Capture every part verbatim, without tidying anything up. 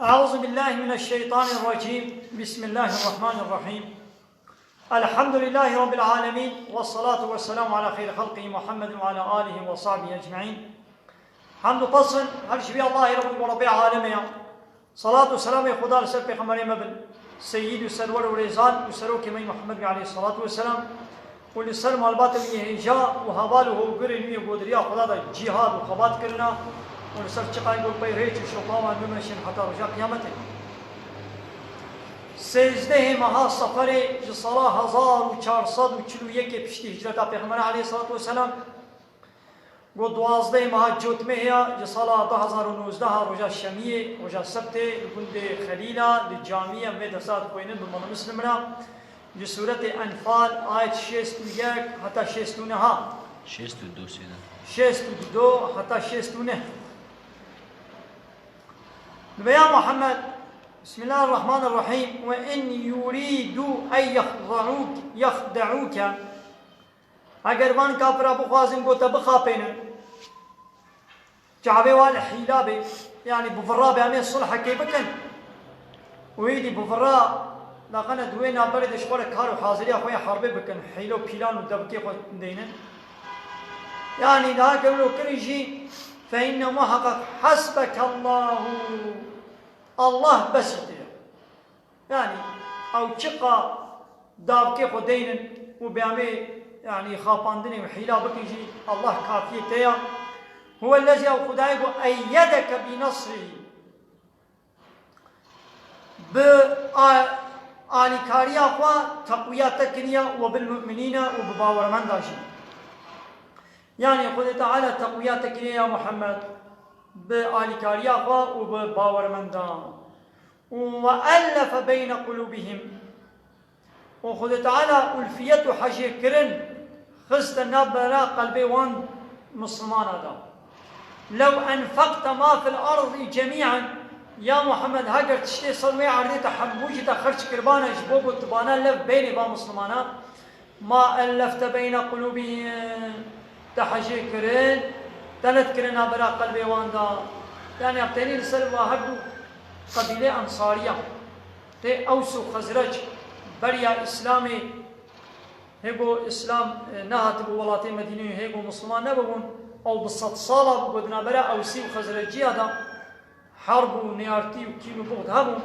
أعوذ بالله من الشيطان الرجيم. بسم الله الرحمن الرحيم. الحمد لله رب العالمين، والصلاة والسلام على خير خلقه محمد وعلى آله وصحبه أجمعين. Hemd û pesn her ji vî Allahê Reb û Rebê alemê ya. Salat û selamê Xuda li ser Pêxemberê me bin, Seyyid û Serwer û Rêzan û Serokê me Muhammed Nebî aleyhissalatu vesselam û li ser malbatê wî yê hêja û heval û hogirên wî yê godiriya Xuda de cîhad û xebat kirina û li ser çiqayên ku li pey rêç û şopa wan bimeşin heta roja qiyametê. Sêzdehê meha Seferê ji sala hezar û çar sed û çil û yekê piştî hicreta Pêxemberê aleyhissalatu vesselam, Got duwazdehê meha Cotmehê ya ji sala du hezar û nozdeh a roja Şemiyê, roja Sebtê, li gundê Xelîla, li camiyê em vê dersa dixwînin bi mala Muslim re. Ji sûretê Enfal, ayet şêst û yek heta şêst û neh a. Şêst û du sêne. Şêst û du heta şêst û neh. Dibe ya Muhammed, Bismillahirrahmanirrahîm, وإن يريدوا أن يخدعوك، يخدعوك. Eger van kafira bixwazin ku te bixapênin, çavê wan li hîla bê, yanî bi vira bê, em ê sulhekê bikin. Û êdî bi vira, laqene di wê navberê de ji xwe re kar û haziriya xwe ya herbê bikin, hîle û pîlan û devkê xwe deynin. Yanî daha kevlo kirin jî, فإن محقق حسبك الله. Allah besî te ye. Yanî ew çiqa davkê xwe deynin û bi amê, yanî xapandinê û hîla bikin jî, Allah kafiyê te ya. هو الذي, ew Xwedayê ku, أيدك بنصره. Bi a-, alîkariya xwe teqwiya te kiriye, وبالمؤمنين, û bi bawermenda jî. Yanî Xwedê Teala teqwiya te kiriye ya Muhammed, bi alîkariya xwe û bi bawermendan. Û وألف بين قلوبهم. Û Xwedê Teala ulfiyet û hejêkirin xiste navbera qelbê wan Mislimana de. لو أنفقت ما في الأرض جميعا. Ya Muhammed, heger tiştê ser wê erdê te hemû jî te xerc kiribane ji bo ku tu bana lev bênê va Mislimana, ما ألفت بين قلوبهم. Te hejê kirin, te nedikirin navbera qelbê wan de. Yanî em tenê li ser va her du qebîlê Ensariya. Tê Ews û Xezrec beriya Îslamê, hê ku Îslam, e, nehatibû welatê Medîneyê, hê ku Misliman nebibûn, ew bi sed sala bû ku di navbera Ewsî û Xezreciya de herb û nêartî û kîn û buxd hebû.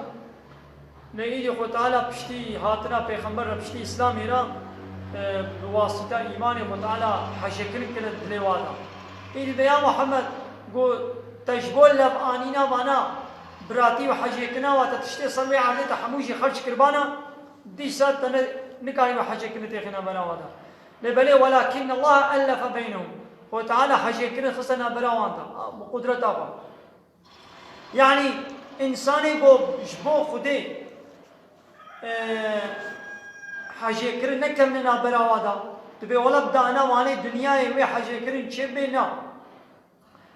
Lê îdî Xwe Teala piştî hatina Pêxember re, piştî Îslamê re, e, bi wasîta îmanê Xwe Teala hejêkirin kire dilê wa de. Îdî vê ya Muhammed got, te ji bo lev anîna vana biratî û hejêkirina wa, te tiştê ser wê erdê te hemû jî xerc kiribana, dîsa te ne, nikarîbe hejêkirinê têxîna bera wa de. Lê belê, ولكن الله ألف بينهم. Xwe Teala hejêkirin xiste navbera wan de, bi qudreta xwe. Yanî însanê ku ji bo Xwedê, e, hejêkirin nekevne navbera wa de, dibê wela bi dana malê dinyayê wê hejêkirin çêbibe, na.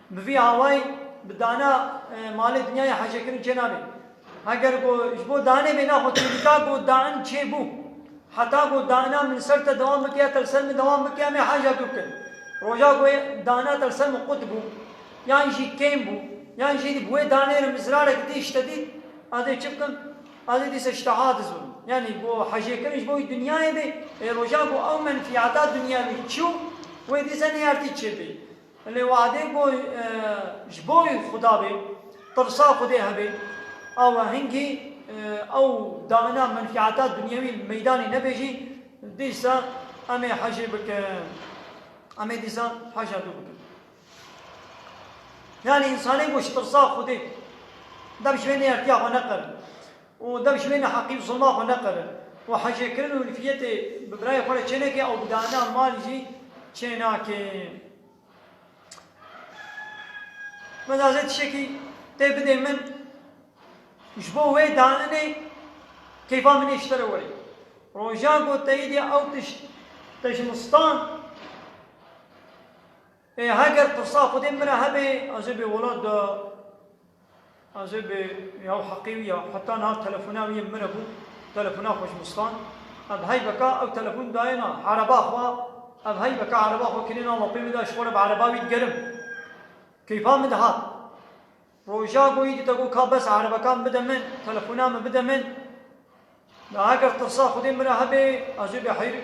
Bi vî awayî bi dana, e, malê dinyayê hejêkirin çênabe. Heger ku ji bo danê bê, na xwe têdika ku dan çêbû. Heta ku dana min ser te dewam bike ya te li ser min dewam bike, em ê heja tu bikin. Roja ku dana te li ser min qut bû, yan jî kêm bû, yan jî bi wê danê re min zirarek dî, ji te dît, ez ê çi bikim? Ez ê dîsa ji te aciz bim. Yanî ku hejêkirin ji bo wî dinyayê bê, ê roja ku ew menfiyata dinyawî çû, wê dîsa nêartî çêbê. Lê wadê ku, e, ji bo wî Xuda bê, tirsa Xwedê hebe, awa hingî, e, ew dana menfiyata dinyewî li meydanê nebe jî, dîsa em ê hejê bikin. Em ê dîsa heja dû bikin. Yanî însanê ku ji tirsa Xwedê dev ji wê nêertiya xwe neqerin û dev ji wê neheqî û zilma xwe neqerin û hejêkirin û ulfiyetê bi birayê xwe re çêneke, ew bi dana malî jî çênake. Min dazê tiştekî tê bidê min, ji bo wê danenê keyfa min ê ji te re werê. Roja ku te êdî ew tişt te ji min stan, ê, heger tirsa Xwedê min re hebê, ez ê bê welat de, ez ê bê ya heqê wî ya. Heta niha telefona wî yê min re bû, telefona xwe ji min stan. Ev heybeka ew telefon dayê na, ereba xwe, ev heybeka ereba xwe kirî na lapê min de, ji xwe re bi ereba wî digerim. Keyfa min dihat. Roja ku îdî te got ka bes erebekan bide min, telefona min bide min. Da eger tirsa Xwedê min re hebe, ez ê bê heyr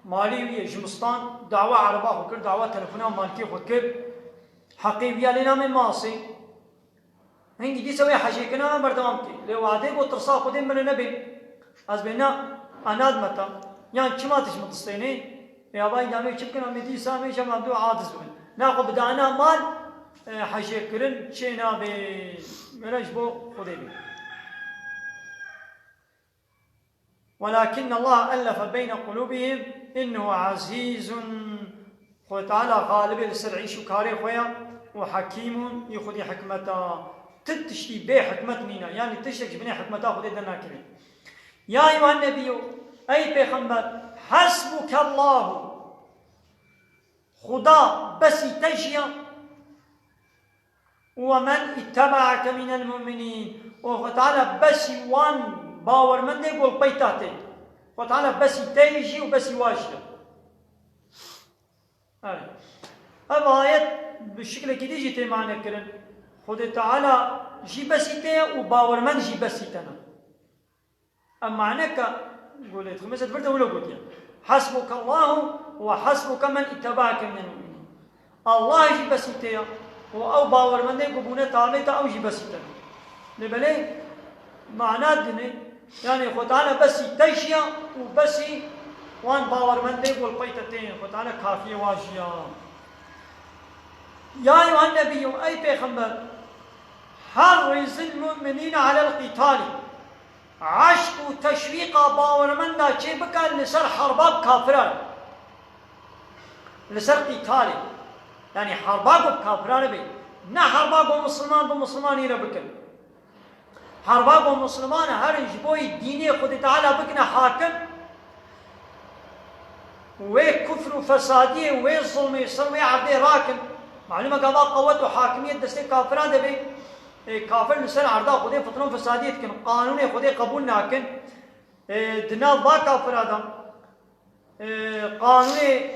malî wî ye, jimistan, dawa ereba xwe kir, dawa telefona malkê xwe kir. Heqê wî ya lê name masê. Hingî dîsa wê hejêkirina me berdewam kê. Lê wadê got tirsa Xwedê min re nebe, ez bê na anad me ta. Yan çima tu ji min distênê? Ê, ava îdamê çi bikin, em ê dîsa em ê jema du aciz bin. Na xwe bidana mal, e, hejêkirin çê nabe. Wele ji bo Xwedê be. ولكن الله ألف بين قلوبهم إنه عزيز. Xwedê Teala xalibê li ser îş û karê xwe ya û hekîmûn, yê Xwedê hikmeta. Ti tiştî bê hikmet nîne, yanî tiştek ji binê hikmeta Xwedê dernakeve. Ya eyyuhen nebiyyu, ey pêxember, hasbuke Allahu, Xuda besî te jî ya. Û we men îttebe'eke minel mu'minîn. Û Xwe Teala besî wan bawermendê ku li pey te tên. Xwe Teala besî te yê jî û besî wa jî ye. Evet. Ev ayet bi şiklekî dî jî tê mane kirin. Xwedê Teala jî besî te ye û bawermend jî besî te ne. Em mane ka golê dixwe, mesela vir de wilo gotiye. Hasbuke Allahu ve hasbuke men ittebe'eke minel mu'minin. Allah jî besî te ya û ew bawermendê ku bûne tabê te, ew jî besî te. Lê belê mana dine, yani Xwe Teala besî te jî ya û besî wan bawermendê ku li pey te tên. Xwe Teala kafiyê wa jî ya. Ya eyyuhen nebiyyu, ey pêxember, harrizil mu'minîne alel qîtalî. Eşq û teşwîqa bawermenda çê bike li ser herba bi kafiran. Li ser qîtalê. Yanî herba ku bi kafiran be. Ne herba ku misilman bi misilmanî re bikin. Herba ku misilman herin ji bo yê dînê Xwedê Teala bikine hakim. Wê kufr û fesadiyê, wê zulmê ser wê erdê rakin. Malûm e gava qewet û hakimiyet destê kafiran de be. Ê, kafir li ser erda Xwedê fitne û fesadiyê dikin. Qanûnê Xwedê qebûl nakin. Ê, di nav va kafira de, ê, qanûnê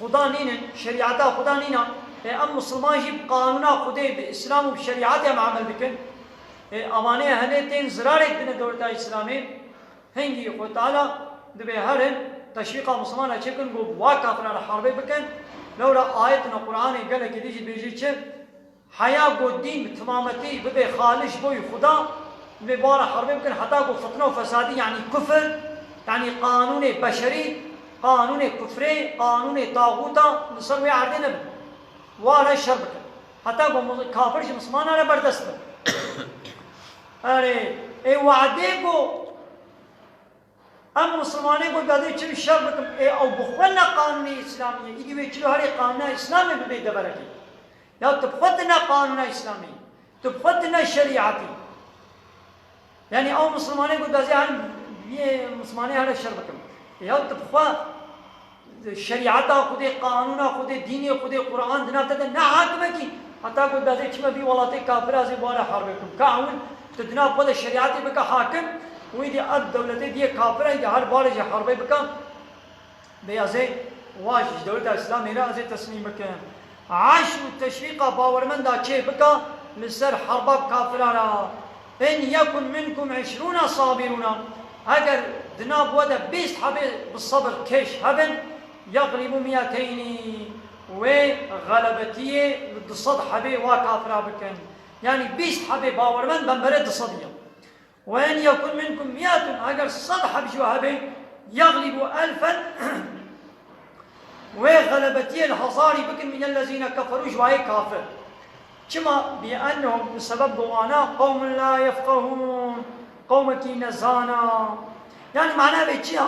Xuda nînin, şerîeta Xuda nîna. Ê, em misilman jî bi qanûna Xwedê, bi Îslam û bi şerîetê em emel dikin. Ê, evanê henê tên zirarê didine dewleta Îslamê. Hingî Xwedê Teala dibê herin teşwîqa misilmana çêkin ku bi wa kafira re herbê bikin. Lewra ayetine Qur'anê gelekî dî jî dibêjî çi? Heya ku dîn bi timametî bibe xalis ji bo yî Xuda, divê bi wan re herbê bikin heta ku fitne û fesadî, yanî kufir, yanî qanûnê beşerî, qanûnê kufrê, qanûnê taxûta li ser wê erdê nebin. Wan re şer bikin. Heta ku mu-, kafir ji misilmanan re berdest bin. Erê, ê wadê ku Em misilmanê ku dibê çi şer bikim, ê ew bi xwe ne qanûnê Îslamî ye, îdî wê çilo herê qanûna Îslamê bibe deverekê. Ya tu bi xwe tine qanûna Îslamî, tu bi xwe tine şerîetî. Yanî ew misilmanê ku dibê her vê misilmanê here şer bikim. Ya tu bi xwe Şerîeta Xwedê, qanûna Xwedê, dînê Xwedê, Quran di nav te de ne hakimekî. Heta ku dibê çime vî welatê kafir ez ê bi wan re herbê bikim. Ka ewil tu di nav xwe de şerîetê bike hakim, wî dî ev dewletê diyê kafir e, dî her bi wan re jî herbê bike. Bê ez ê wa jî ji dewleta Îslamê re ez ê teslîm bikim. Eşq û teşwîqa bawermenda çê bike li ser herba bi kafiran re. In yekun minkum eşrûne sabirûne. Eger di nav we de bîst hebê bi sebir kêş hebin, yeglîbû miyeteynî, wê xelebetiyê li du sed hebê wa kafira bikin. Yanî bîst hebê bawermend bemberê du sedî ye. Ve in yekun minkum miyetun, eger sed heb ji we hebe, yeglîbu elfen, wê xelebetiyê li hezarî bikin, minellezîne keferû, ji wayê kafir. Çima? Bi ennehum, bi sebeb bi wana, qewmun la yefqehûn, qewmekî nezana. Yani mana vê çi ya?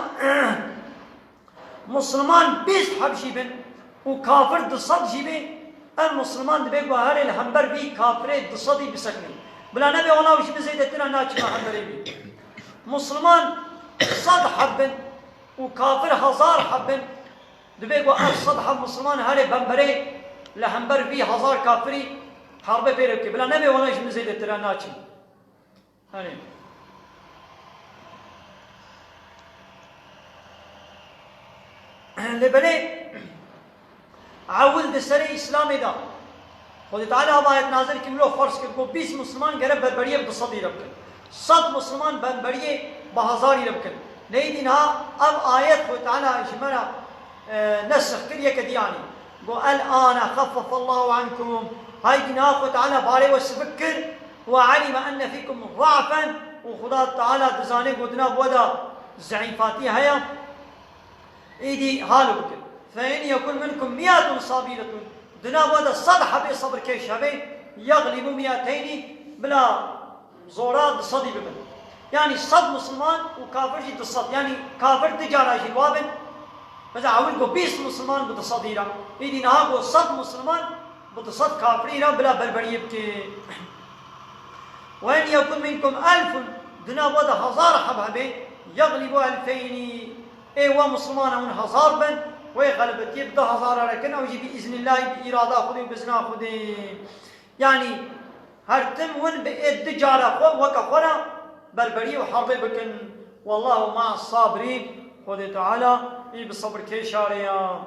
Musulman bîst heb jî bin û kafir du sed jî bê, ev musulman dibê ku herê li hember vî kafirê du sedî bisekinî. Bila nebe wela ji min zêdetir e, naçime hemberê vî. Musulman sed heb bin û kafir hezar heb bin, dibê ku ev sed heb musulman herê bemberê li hember vî hezar kafirî herbê pê re bike. Bila nebe wela ji min zêdetir e, naçim. Hani. Lê belê ewil di serê Îslamê de Xwedê Teala ev ayet nazil kir, mirov ferz kir, got bîst Misliman gere berberiyê bi sedî re bikin. Sed Misliman berberiyê bi hezarî re bikin. Neyê dî niha ev ayet Xwedê Teala ji me re, e, nesix kir, yeke dî anî. Got, "El-ane xeffefallahu ankum." Hay dî niha Xwedê Teala barê we sivik kir. "Ve alime enne fîkum za'fen." Û Xweda Teala dizane got dina bi we de zeîfatî heye. Êdî halo bikin. "Fe in yekun minkum mi'etun sabiretun." Dina we de sed hebê sebirkêş hebe, "yeglibu mi'eteynî", bila zora du sedî bibin. Yanî sed Misliman û kafir jî du sed. Yanî kafir du cara jî li wa bin. Mesela ewil got bîst Misliman bi du sedî re. Êdî niha got sed Misliman bi du sed kafirî re bila berberiyê bike. "Ve in yekun minkum elfun", dina we de hezar heb hebe, "yeglibu elfeynî", ê we Mislimana hûn hezar bin, wê xelbetiyê bi du hezara re kin, ew jî bi îznillahî, bi îrada Xwedê û bi izna Xwedê. Yanî her tim hûn bi ê du cara xwe weke xwe re berberiyê û herbê bikin. "Wallahu ma'a sabirîn", Xwedê Teala ê bi sebirkêşa re ya.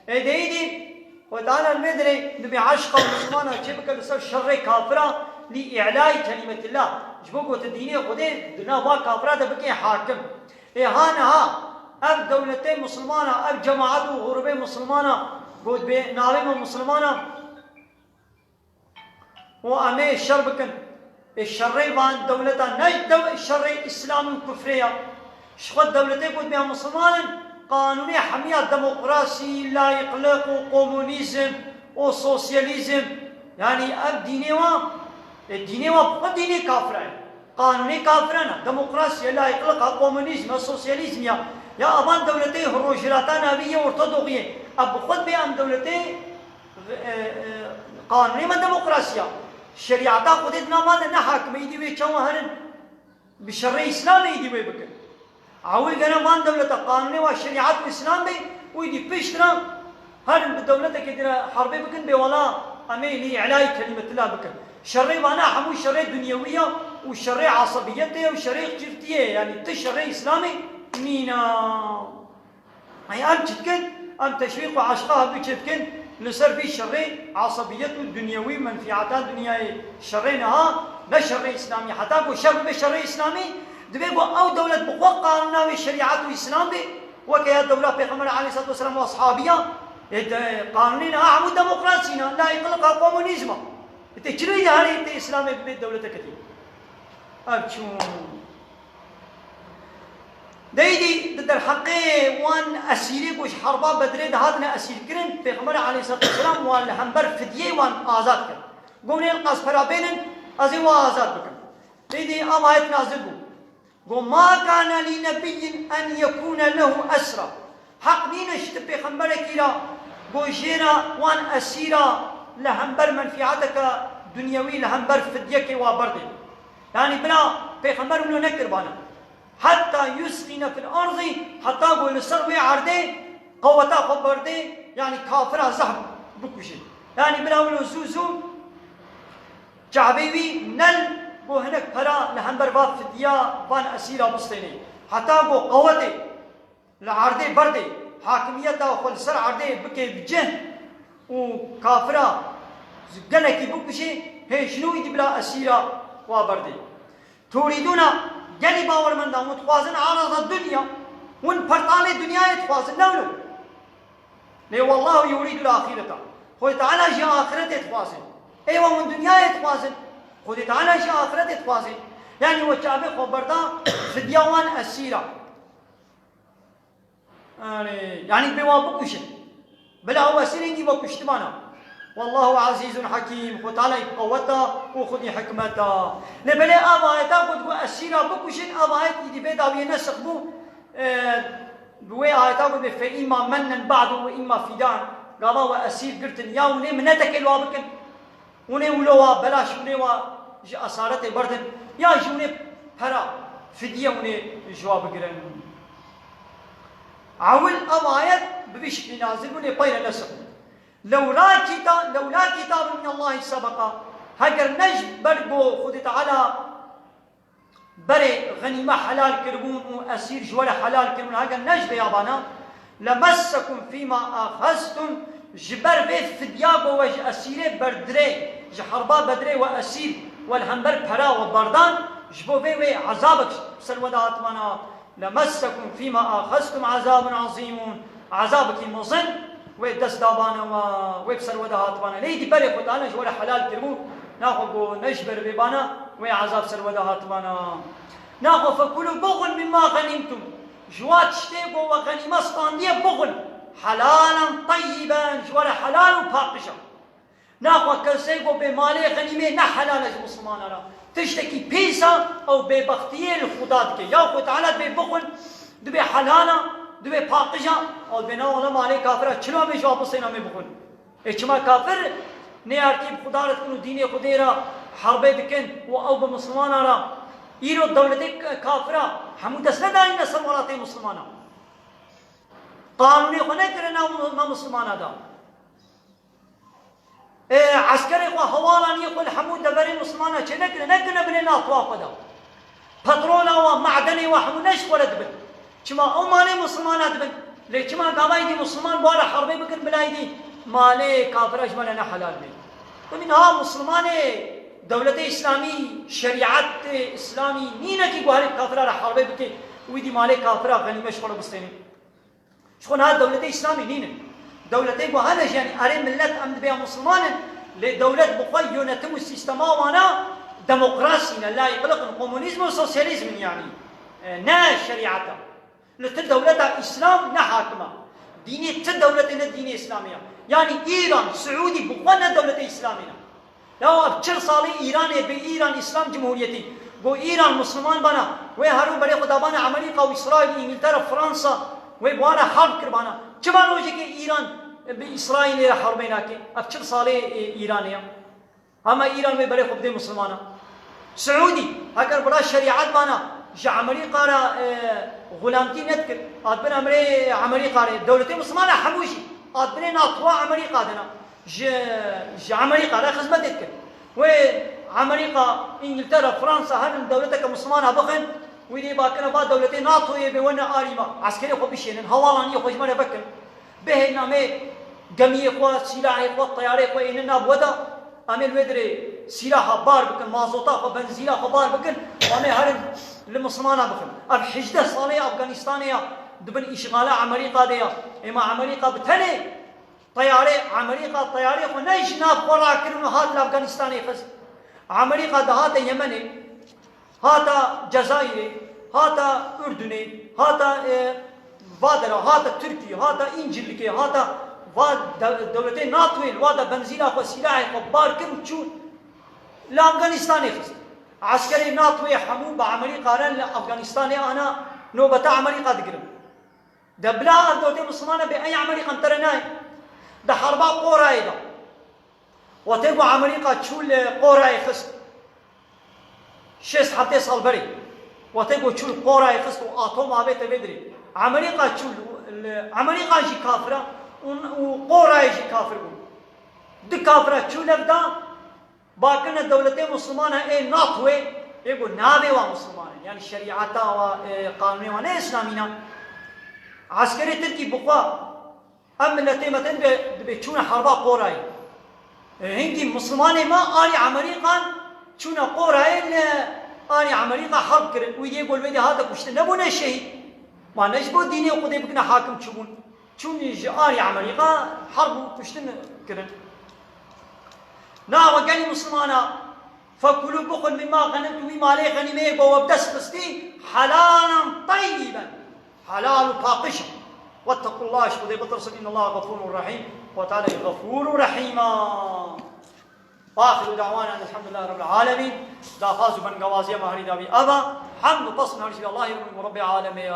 Ê de êdî Xwedê Teala li vê derê dibê eşqa Mislimana çê bike li ser şerê kafira, lî îlayî kelîmetillah. Ji bo ku tu dînê Xwedê di nav va kafira de bikê hakim. Ê ha niha ev dewletê Mislimana, ev cemaet û grûbê Mislimana, ku dibê navê me Mislimana, û em ê şer bikin. Ê şerê van dewleta ne dew-, şerê Îslamî û kufrê ya. Ji xwe dewletê ku dibê Misliman in, qanûnê hemiya demokrasî, layîqlik û komunîzm û sosyalîzm. Yanî ev dînê wan, e, dînê wan bi xwe dînê kafira ye. Qanûnê kafirana, demokrasî ye, layîqlik e, komunîzm e, sosyalîzm ya. Ya evan dewletê rojhilata navî yê ortodoxî ye. Ev bi xwe dibê em dewletê, e, e, qanûnê me demokrasî ya. Şerîeta Xwedê di nav wan de ne hakim e, îdî wê çawa herin bi şerê Îslamê îdî wê bikin. Ewil gere van dewleta qanûnê wa şerîet û Îslam be û îdî pişt re herin bi dewletekê dire herbê bikin, bê wela em ê lî îlayî kelîmetila bikin. Şerê vana hemû şerê dunyewî ya û şerê esebiyetê ya û şerê çiftiyê ye. Yanî ti şerê Îslamê nîna. Ay em çi dikin? Em teşwîq û eşqa hevdû çê dikin li ser vî şerê esebiyet û dunyewî menfîetan dinyayê. Şerê niha ne şerê Îslamî. Heta ku şer bibe şerê Îslamî, divê ku ew dewlet bi xwe qanûna wê şerîet û Îslam be, weke ya dewla Pêxember aleyhissalatu vesselam û eshabiya, ê de, qanûnê niha hemû demokrasî ne, layîqlika komunîzma. Ê tê çi rê de herê tê Îslamê bibe dewleteke dî? Ev çûn. Deydî di derheqê wan esîrê ku ji herba Bedrê de hatine esîrkirin, Pêxember aleyhissalatu vesselam wan li hember fidyeyê wan azad kir. Got, "Hûn ê qas pera bênin, ez ê wan azad bikim." Deydî ev ayet nazil bû. Got, "Ma kana li nebiyyin en yekuna lehu esra." Heq nîne ji ti pêxemberekî re ku jê re wan esîra li hember menfîeteke dunyewî, li hember fidyekê wa berdê. Yanî bila pêxember wilo nekirbane. Hetta yusqîne fil ardî, heta ku li ser wê erdê qeweta xwe berdê, yanî kafira zehf bikujê. Yanî bila wilo zû zû çavê wî nel ku hinek pera li hember va fidya van esîra bistênê. Heta ku qewetê li erdê berdê, hakimiyeta xwe li ser erdê bike bi cih û kafira gelekî bikujê, hê ji nû îdî bila esîra wa berdê. Turîdûna, gelî bawermendan, hûn dixwazin arada dunya, hûn pertalê dunyayê dixwazin, ne wilo? Lê wallahu yurîdul axîreta. Xwedê Teala jî axiretê dixwaze. Ê we hûn dunyayê dixwazin. Xwedê Teala jî axiretê dixwaze. Yanî we çavê xwe berda fidya wan esîra. Yanî, yanî bê wan bikuşin. Bila ew esîrên dî ve kuştibana. Wallahu azîzun hakîm. Xwe Teala yê qeweta û xwedî hikmeta. Lê belê ev ayeta ku digot esîra bikuşin, ev ayet îdî bê dawiyê nesix bû. E, bi wê ayeta ku bê fe îmma mennen ba'du ve îmma fîdan. Gava we esîr girtin. Ya hûn ê minetekê li wa bikin. Hûn ê wilo wa belaş, hûn ê wa ji esaretê berdin, ya jî hûn ê pera, fidye hûn ê ji wa bigirin. Ewil ev ayet bi vî şiklî nazil bû, lê peyre nesix bû. Lewla kita-, lewla kitabun min Allahî sebeqa. Heger ne ji ber ku Xwedê Teala berê xenîme helal kiribûn û esîr ji we re helal kiribûn, heger ne ji vê yabana, lemessekum fîma axeztum, ji ber vê fidya ku we ji esîrê berdirê, Ji herba Bedrê we esîr we li hember pera we berdan, ji bo vê wê ezabek ser we de hatibana. لمسكم فيما أخذتم عذاب عظيم. Ezabekî mezin wê dest dabana we, wê bi ser we de hatibana. Lê êdî berê xwe dane ji we re helal kiribû, naxwe ku ne ji ber vê bana wê ezab ser we de hatibana. Naxwe فكلوا بخل مما غنمتم. Ji wa tiştê ku we xenîme standiye bixwin. حلالا طيبا, ji we re helal û paqij e. Naxwe kesê ku bê malê xenîmê ne helal e ji Mislimana re. Tiştekî pîs e, ew bêbextiyê li Xuda dike. Ya Xwe Teala dibê bixwin, dibê helal e, dibê paqij e, ew dibê na wele malê kafir e, çilo em ê ji wa bisêne em ê bixwin. Ê çima kafir nêyartî bi Xuda re dikin û dînê Xwedê re herbê dikin û ew bi Mislimana re. Îro dewletê k-, kafir e, hemû dest nedayîne ser welatê Mislimana. Qanûnê xwe nekirine me Mislimana da. Ê, eskerê xwe, hewalaniyê xwe li hemû deverê Mislimana çênekirine, nekirine binê natoa xwe de. Petrola wa, madenê wa hemû ne ji xwe re dibin. Çima ew malê Mislimana dibin? Lê çima gava êdî Misliman bi wan re herbê bikin, bila êdî malê kafira ji me re ne helal bê? Bibîn ha Mislimanê dewletê Îslamî, şerîetê Îslamî nîne kî guherî bi kafira re herbê bike û êdî malê kafira xenîme ji xwe re bistêne. Ji xwe niha dewletê Îslamî nînin. Dewletê ku hene jî, yanî erê millet em dibê em Misliman in, lê dewlet bi xwe yönetim û sîstema wana demokrasî ne, layîqlik in, komunîzm û sosyalîzm in yanî. E, ne şerîeta. Li tu dewleta Îslam ne hakim e. Dînê tu dewletê ne dînê Îslamî ye. Yanî Îran, Siûdî bi xwe ne dewletê Îslamî ne. Ya ev çil salê Îranê bi Îran Îslam Cumhuriyetî. Got Îran Misliman bana, wê herû berê xwe dabana Amerîka û Îsraîl, Îngiltere, Fransa, wê bi wan re herb kiribana. Çima rojekê Îran bi Îsraîlê re herbê nake? Ev çil salê, e, Îranê ya. Hema Îran wê berê xwe bidê Mislimana. Siûdî, heger bila şerîet bana, ji Amerîka re, e, xulamtî nedikir. Hat bin emrê Amerîka re. Dewletê Mislimana hemû jî. Hat binê natoa Amerîka de ne. Ji, ji Amerîka re xizmetê dikin. Wê Amerîka, Îngiltere, Fransa herin dewleteke Mislimana bixin, wî dê bakine va dewletê natoyê bê wene arî me. Eskerê xwe bişênin, hewalaniyê xwe ji me re vekin. Bihênin em ê gemiyê xwe, sîlahê xwe, teyarê xwe ênin nav we de. Em ê li wê dirê sîlaha bar bikin, mazota xwe, benzîna xwe bar bikin. Em ê herin li Mislimana bixin. Ev hejdeh salê Afganistanê ya, di bin îşxala Amerîka de ya. Êma Amerîka bi tenê Teyarê, Amerîka teyarê xwe ne ji nav xwe rakirin û hat li Afganistanê xist. Amerîka dihate Yemenê, hata Cezayirê, hata Urdunê, hata, e, vadera, hata Tirkiyê, hata Încirlikê, hata va de-, dewletê natoyê li wa de benzîna xwe, sîlahê xwe bar kir û çû li Afganistanê xist. Eskerê natoyê hemû bi Amerîka re li Afganistanê ana nobeta Amerîka digirin. De bila ev dewletê Mislimane bê ey Amerîkan tere nayê. Di herba Qorayê de. Wextê ku Amerîka çû li Qorayê xist. Şêst heftê sal berê. Wextê ku çû li Qorayê xist û atom avête vê dirê. Amerîka çû li, li, Amerîka jî kafir e û, û Qorayê jî kafir bû. Du kafira çû lev da, Bakirine dewletê Mislimana ê natoyê, ê ku navê wa Misliman in, yanî şerîeta wa, e, qanûnê wa ne Îslamî ne. Eskerê Tirkî bi xwe, em miletê me tên be, dibê çûne herba Qorayê. E, hingî Mislimanê me alî Amerîkan çûne Qorayê li alî Amerîka herb kirin. Wî yê ku li wê dê hate kuştin nebûne şehîd. Ma ne ji bo dînê Xwedê bikine hakim çûbûn. Çûn ji alî Amerîka herb û kuştin kirin. Naxwe gelî Mislimana, فكلوا بخل مما غنمتم, wî malê xenîmeyê ku we bi dest xistî, حلالا طيبا. Helal û paqij. واتقوا الله, ji Xwedê bitirsin, إن الله غفور رحيم. Xwe Teala غفور رحيم e. وآخر دعوانا أن الحمد لله رب العالمين. Daxwaz û bengewaziya me herî dawî ev e. Hemd û pesn her ji Allahê Reb û Rebbê alemê ye.